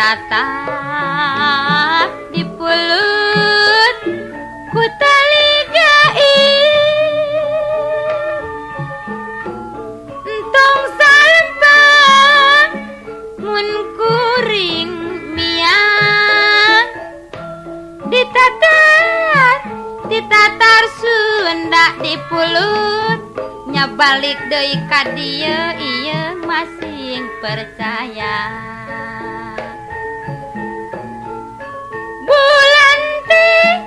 Ditatar dipulut ku tali gaib entong salempang mun kuring miang ditatar Sunda dipulut nya balik deui ka dieu ieu masing percaya. Bulan teh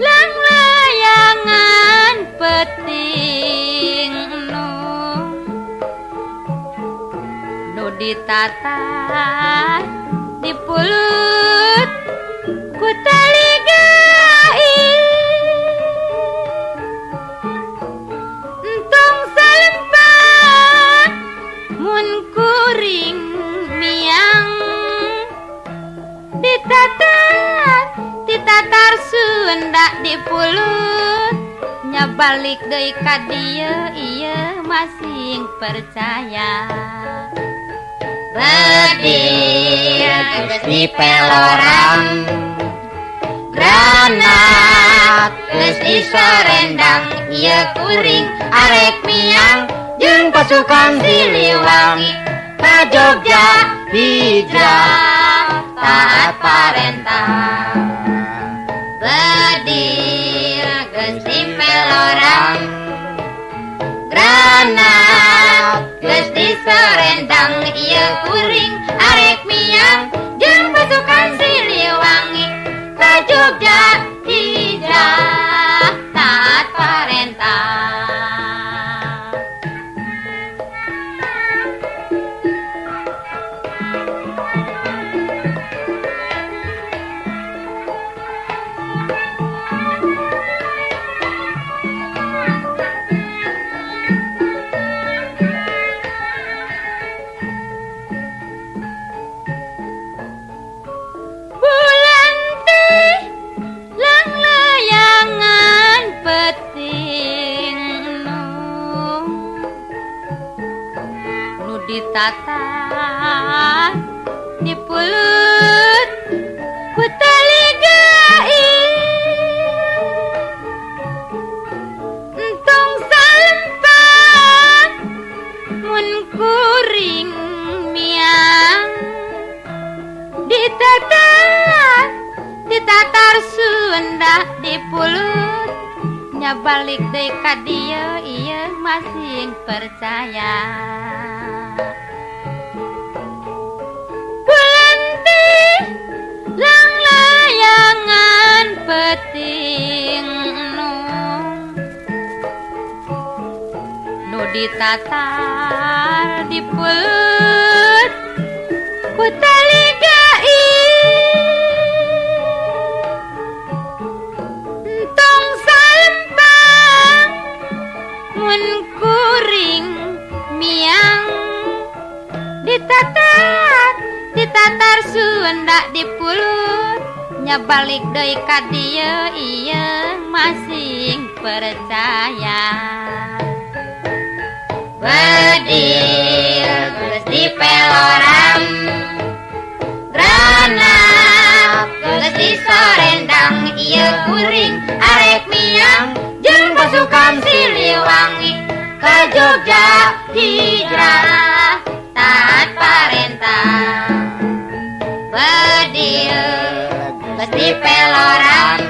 langlayangan peting nu ditatar dipulut ku tali gaib entong salempang mun kuring miang ditatar Sunda dipulut nya balik deui ka dieu ieu masing percaya. Bedil geus dipeloran granat geus disorendang ieu kuring arek miang jeung pasukan Siliwangi ka Jogja hijrah taat parentah. Bedil geus dipeloran granat geus disorendang ieu kuring arek miang jeung pasukan Siliwangi ka Jogja hijrah taat parentah. Bulan teh langlayangan peting nu ditatar dipulut ku tali gaib entong salempang mun kuring miang ditatar Sunda dipulut nya balik deui ka dieu ieu masing percaya. Bulan teh langlayangan peting nu ditatar dipulut ku tali gaib entong salempang mun kuring miang ditatar Sunda dipulut nya balik deui ka dieu ieu masing percaya. Bedil geus dipeloran granat geus disorendang ieu kuring arek miang jeung pasukan Siliwangi ka Jogja hijrah taat parentah. Bedil geus dipeloran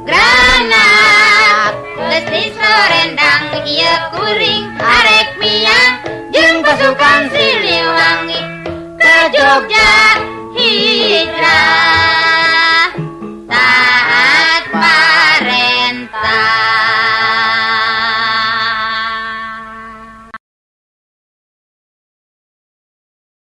granat geus disorendang ieu kuring